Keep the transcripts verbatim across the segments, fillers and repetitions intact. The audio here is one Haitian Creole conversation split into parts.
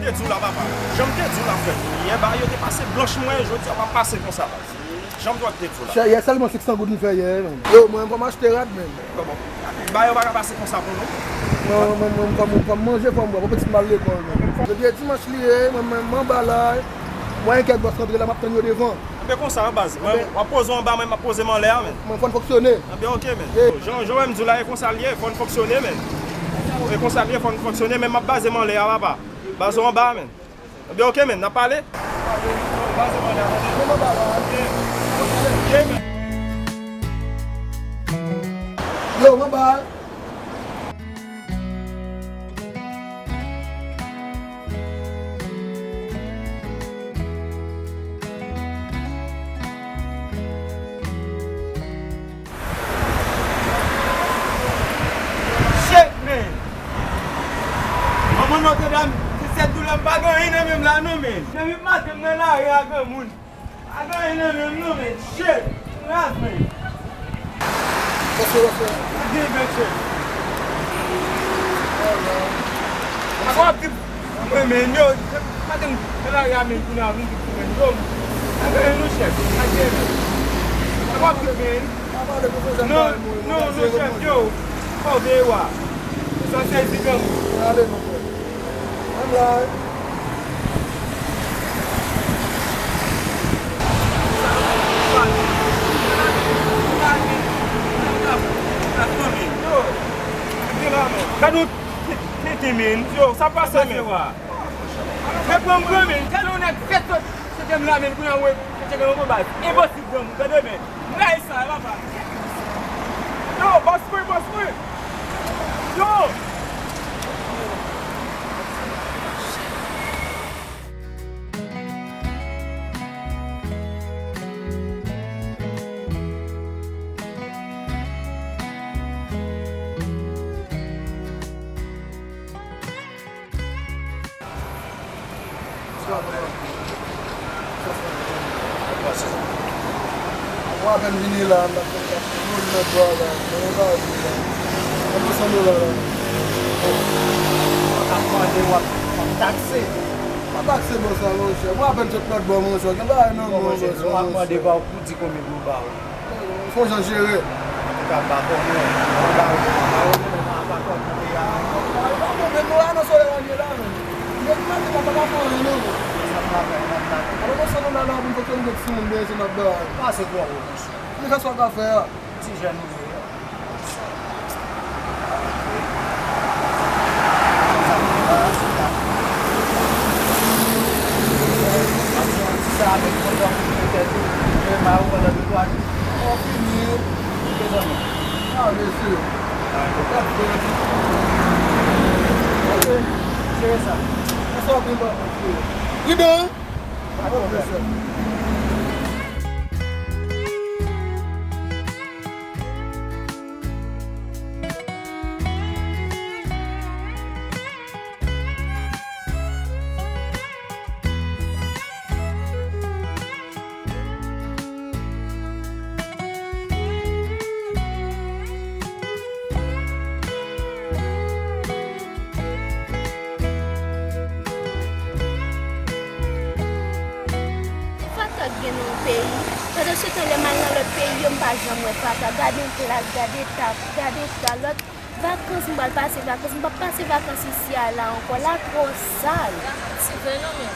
Te di w la, papa. Jan m te di w la, frè m. Yè, bagay yo te pase blanch mwen, jodi a p ap pase konsa, baz. Jan m te di w la. Chè, yè sèlman senk san goud m fè yè, menm. Yo, mwen, fò m achte rad, menm. Kòman? Bagay yo pa ka pase konsa pou nou. Non, mwen, mwen, fò m, fò m manje, fò m bwè. Fò pitit m al lekòl, menm. Jodi a dimanch li ye, mwen, mwen, m anba la. Mwen, kèk bòs rantre la, m ap tann yo devan. Anben konsa, baz. Mwen, w ap poze w anba, mwen, m ap poze m anlè a, menm. Mwen, fò n fonksyone. Anben, oke, menm. Jan, jan w wè m di w la, e konsa l ye, fò n fonksyone, menm. E konsa l ye, fò n fonksyone, menm m ap baze m anlè a, papa. Baze w anba a, menm. Anben, oke, menm, n ap pale. Yo, mwen ba. Shit, man! Manman Nòtredam, se sèt doulè, m pa gen anyen nan men m la non, man. Depi maten m nan lari a granmoun. Pa gen anyen nan men m non, man. Shit! Raz, man. Kòman w ap fè? Pa gen anyen, shit. Papa w ap di m renmen yo. Maten m nan lari a, men kounye a vin di m renmen yo. Pa gen anyen non, shit. Pa gen anyen. Papa w ap di m renmen. Non, non, non, shit, yo. Fò w veye w a. Ou sa sezi granmoun. Ale, mon frè. Ann la. Gad yon tenten, men. Yo, sa pase, men. Reponn mwen, men. Gad yon nèg fèt sot, sot m la, men. Kounye a, wè, fèt yon baz. Enposib, granmoun. Gade, men. M rayi sa, papa. Yo, bòs mwen, bòs mwen. Yo! Mwen apèn vini la, m ap fè kat moun nan dwa la, mwen pa vle la. Mwen pou san dola la. W ap mande, w ap, w ap takse. Pa takse bò sa, monchè. Mwen apèn sot lòt bò, monchè. Gen bagay nan men w, monchè. W ap mande, ba w pou di konbyen pou w ba w. Fò jan jere. Antouka, m pa konnen. M pa konnen, m pa konnen, m pa konnen peyi a ankò. Mwen pa konnen, nou la nan solèy la, nou la, men. Nèg mande la, pa ka fè anyen, non. Sa m ta fè, sa m ta fè. Alò, mwen sanble la, la, pou m fonksyone, gen timoun, men, se m ap bay. Pase twò wo, monchè. Men fè sa w ka fè a. Ti jèn ou ye. Pridan! Fatra k gen nan yon peyi. Pandan se tan, lè m al nan lòt peyi yo, m pa janm wè fatra. Gade yon plas, gade tab, gade kalòt. Vakans, m pral pase vakans. M p ap pase vakans isi a la ankò. La twò sal. Vakans se vre non, men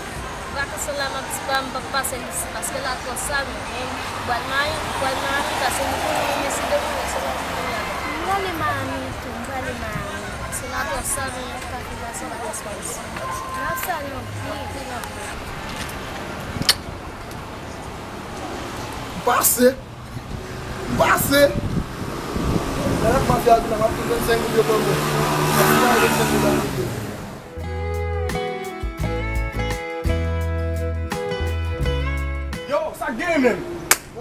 vakans lan la, m ap di pa, m p ap pase l isi, paske la twò sal, men, men m pral Miami, m pral Miami, paske m konnen, men si Bondye vle, se la m konnen la. M prale Miami tou, m prale Miami. Se la twò sal, men m p ap ka fè vakans isi. N ap sal anpil. M pase. M pase. Lè nèg mafya vin la, m ap pran vennsenk mil yo ban mwen. M ap pran vennsenk mil la. Yo, sa k genyen menm?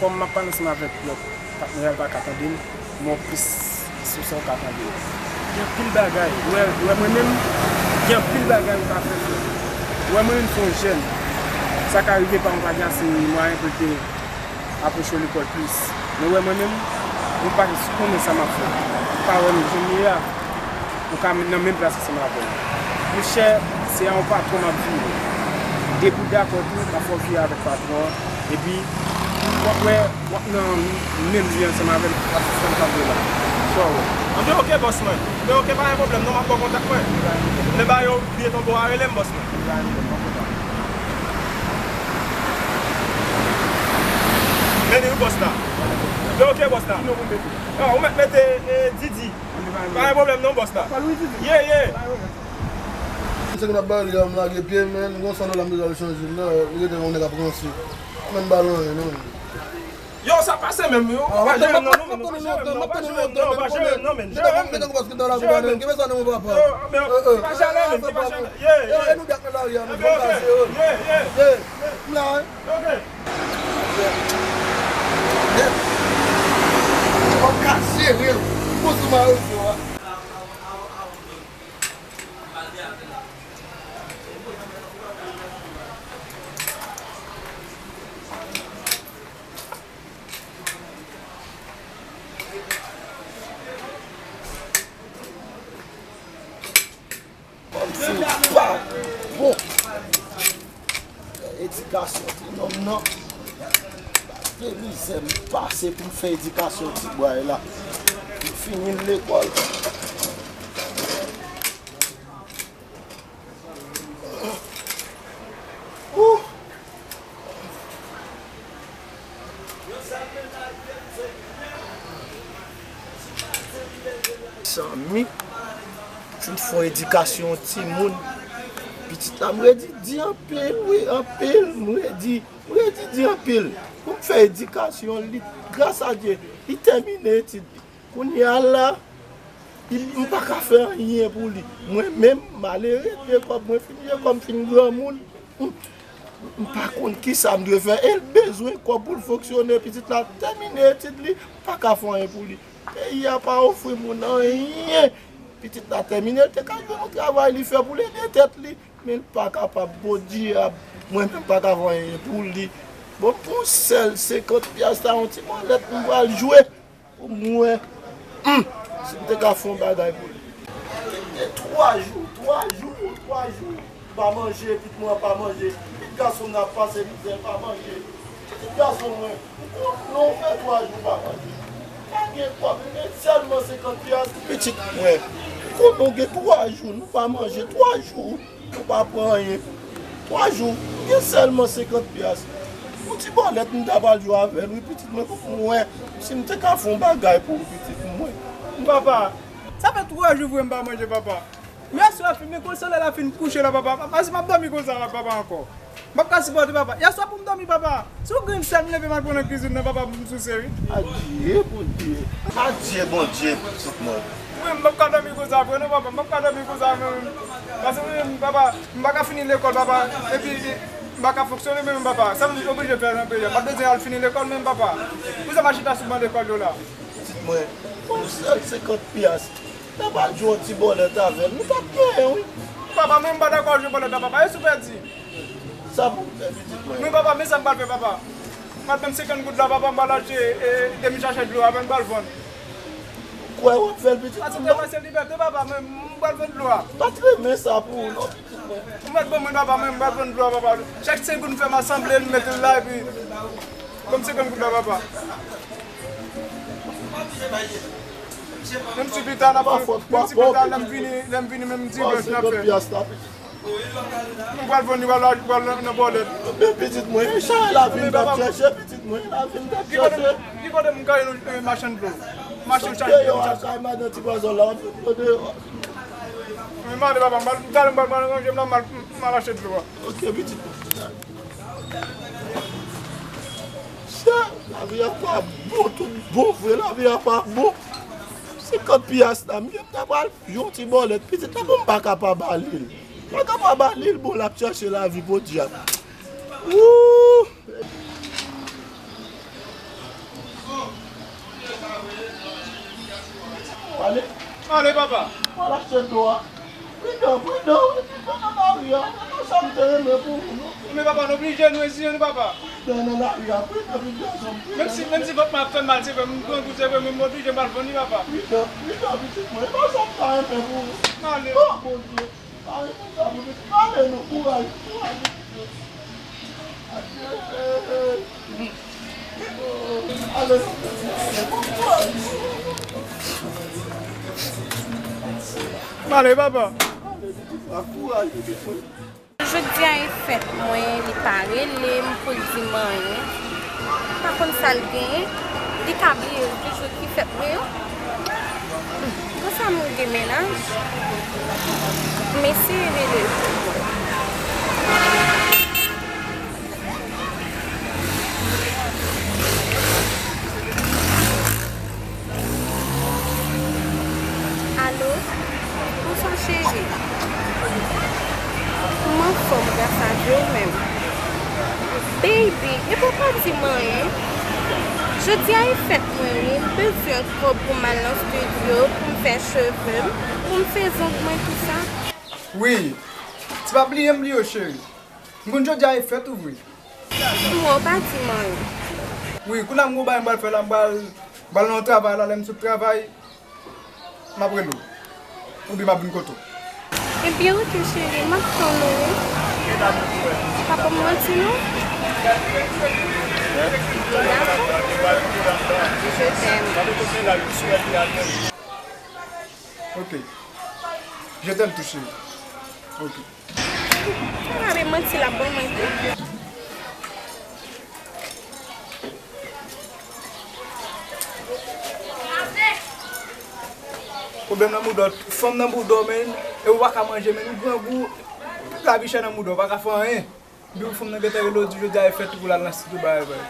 kòm m ap pale ansanm avèk lòt patnè a, l pa ka tande m, men w plis sou sa w ka tande. Gen anpil bagay, ou wè, ou wè mwen menm, gen anpil bagay ou ka fè, frè. Ou wè mwen menm se yon jèn, sa ka rive pa m pa gen ase mwayen pou l te apwoche w lekòl plis. Men w wè mwen menm, ou pa konnen sa m ap fè. Ou pa wè m jan m ye a. Ou ka nan menm plas ansanm avè m. Monchè, se a yon patwon m ap vire. Depi w dakò tou, m ap fè w vire avèk patwon an. Epi, w ap wè, w ap nan menm li ansanm avè m, w ap fè m kanpe la. Sa w wè? Anben, oke, bòs mwen. Anben, oke, pa gen pwoblèm, non, m ap ba w kontak mwen. Lè ba yo piye tonbo a, rele m, bòs mwen. Men li wi, bòs la. Anben, oke, bòs la. Ki non pou m mete? Ah, ou mèt mete, eh, Didi. Pa gen pwoblèm non, bòs la. Ye, ye. Se gen ap bay li a, m lage pye, men gon san dola m bezwen al chanje la, li rete yon nèg ap ranse. Pa menm ba l anyen non. Yo, sa pase menm, yo. Ah, pa jere non, non, non, pa jere non, pa jere non, men jere men. Jere men. Yo, men pa jere men, pa jere. Ye, ye. E nou gate nan lari a, men fò m pase yo. Ye, ye. M la, wi. Ok. Fò m ka jere l. Bon, sou mari w a. Kòmsi pa bon. Edikasyon ti nonm nan. Gade mizè m pase pou m fè edikasyon ti bway la. M fini l lekòl. Ooh. Zanmi, fin fè yon edikasyon yon timoun. Pitit la, m redi di anpil, wi, anpil. M redi, m redi di anpil. Pou m fè edikasyon li, gras a Dye, li tèmine etid li. Kounye a la, li, m pa ka fè anyen pou li. Mwen menm, m al erete kòb, mwen fin je kòb, m fin granmoun. M, m pa konn kisa m dwe fè. E l bezwen kòb pou l fonksyone. Pitit la tèmine etid li, m pa ka fè anyen pou li. Peyi a pa ofri moun anyen. Pitit la tèmine, l te ka jwenn yon travay li fè pou l ede tèt li. Men l pa kapab, podyab. Mwen menm pa ka fè anyen pou li. Bon, pou yon sèl senkant pyas la, yon ti mòlèt, m pral jwe. Pou mwen. Hum. Si m te ka fè yon bagay pou li. Gen twa jou, twa jou, twa jou. Pa manje, pitit mwen pa manje. Pitit gason m nan ap pase mizè, pa manje. Pitit gason mwen, ou konn non, ou fè twa jou pa manje. Pa gen kòb, ou gen sèlman senkant pyas. Pitit mwen, ou konn non, gen twa jou nou pa manje, twa jou nou pa pran anyen. Twa jou, ou gen sèlman senkant pyas. Yon ti bòlèt m ta pral jwe avè l, wi, pitit mwen, pou mwen, si m te ka fè yon bagay pou ou, pitit mwen. Papa, sa fè twa jou vre m pa manje, papa. Yèswa, men kon solèy la fin kouche la, papa. Papa, si m ap dòmi konsa, papa, ankò. M p ap ka sipòte, papa. Yèswa pou m dòmi, papa. Si w grenn sèl, m leve m al pran nan kizin nan, papa, pou m souse, wi. Adye, Bondye. Adye, Bondye, pitit mwen. Wi, m p ap ka dòmi konsa vre, non, papa. M p ap ka dòmi konsa, non. Paske, wi, papa, m pa ka fini lekòl, papa. Epi, m pa ka fonksyone menm, papa. Sa m oblije fè nan peyi a. M pa bezwen al fini lekòl menm, papa. Pou sa m a chita sou ban lekòl yo la. Pitit mwen, yon sèl senkant pyas. N ap al jwe yon ti bòlèt avè l. Nou t ap genyen, wi. Papa, men m pa dakò jwe bòlèt la, papa. E si w pèdi? Sa pou m fè, pitit mwen? Wi, papa, men sa m pral fè, papa. M pral pran senkant goud la, papa, m pral achte, e, demi sachè dlo avè l, m pral vann. Ou kwè w ap fè l, pitit mwen? Paske m te pase libète, papa, men m pral vann dlo a. M pa t renmen sa pou ou, non, pitit mwen. Ou mèt ban mwen, papa, men m pral vann dlo a, papa. Chak senk goud m fè m asanble l, m mete l la, epi ban m senkant goud la, papa. Menm si pita n ap, menm si pita lè m vini, lè m vini, menm dimanch n ap fè. Nou pral vann li, pral, pral nan, nan bòlèt. Men pitit mwen, e chay lavi m t ap chèche, pitit mwen, lavi m t ap chèche. Ki kote m gaye yon, e, machann dlo? Mache chache deyò a, kay madan ti pwazon la, w ap jwenn yo deyò. Men m ale, papa, m al, talè m pral, pral ranje m la, m al, m al achte dlo a. Ok, pitit mwen. Chè, lavi a pa bon, tout bon vre, lavi a pa bon. Senkant pyas la, m ta pral yon ti bòlèt, pitit la, pou m pa ka pa ba li l. M pa ka pa ba li l, bon, l ap chèche lavi podyab. Wouy! Ale. Ale, papa. Al achte dlo a. Pridan, pridan, wi, pridan nan lari a. Se pa sa m te renmen pou ou, non. Men papa, nou oblije nou eziye nou, papa. Pridan nan lari a, pridan, pridan, zanmi, pridan. Menm si, menm si vant mwen ap fè m mal, se vre, m grangou, se vre, men m oblije m al vann li, papa. Pridan, pridan, pitit mwen, se pa sa m ta renmen pou ou. Ale. Oh, Bondye. Pale pou sa, pou pitit. Pale nou, kouraj, kouraj, pitit. Adye. Ale, ale, kouraj. Pale, papa. Pale, pitit, kouraj, pitit. Jodi a e fèt mwen, li pa rele m pou l di m anyen. M pa konn sa l genyen. Li ka bliye l toujou ki fèt mwen an. Konsa m gen mennaj. M eseye rele l pou mwen. Alo? Bonswa, cheri. M anfòm, gras a Dye, ou menm? Baby, epi w pa di m anyen? Jodi a e fèt mwen, wi. M bezwen kòb pou m al nan estidyo, pou m fè cheve m, pou m fè zong mwen, tou sa. Wi. Ti pa bliye m, bliye w, cheri. M konn jodi a e fèt ou vre. Mwen, w pa di m anyen. Wi, kounye a m gon bagay m pral fè la, m pral, m pral nan yon travay la, lè m sot travay, m ap rele w. Oubyen m ap vin kote w. Ebyen, oke, cheri, m ap tann ou, wi. Pa ban m manti, non. Dakò. Je t'aime. Ok. Je t'aime tou, cheri. Ok. Gade manti l ap ban mwen tou. Pwoblèm nan bouda w, fanm nan bouda w, men, e ou pa ka manje, men, ou grangou, tout lavi chè nan bouda w, ou pa ka fè anyen. Epi fanm nan gentan rele w di jodi a e fèt ou pou l al nan estidyo bagay bagay.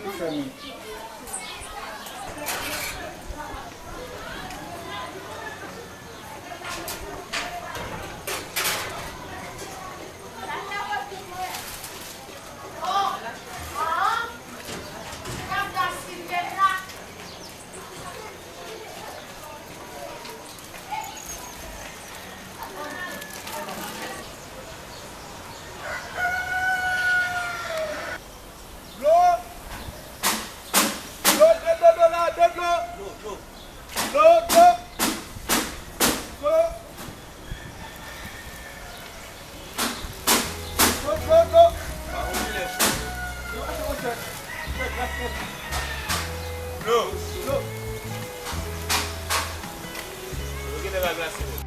Li fè menm. Fè bal pase.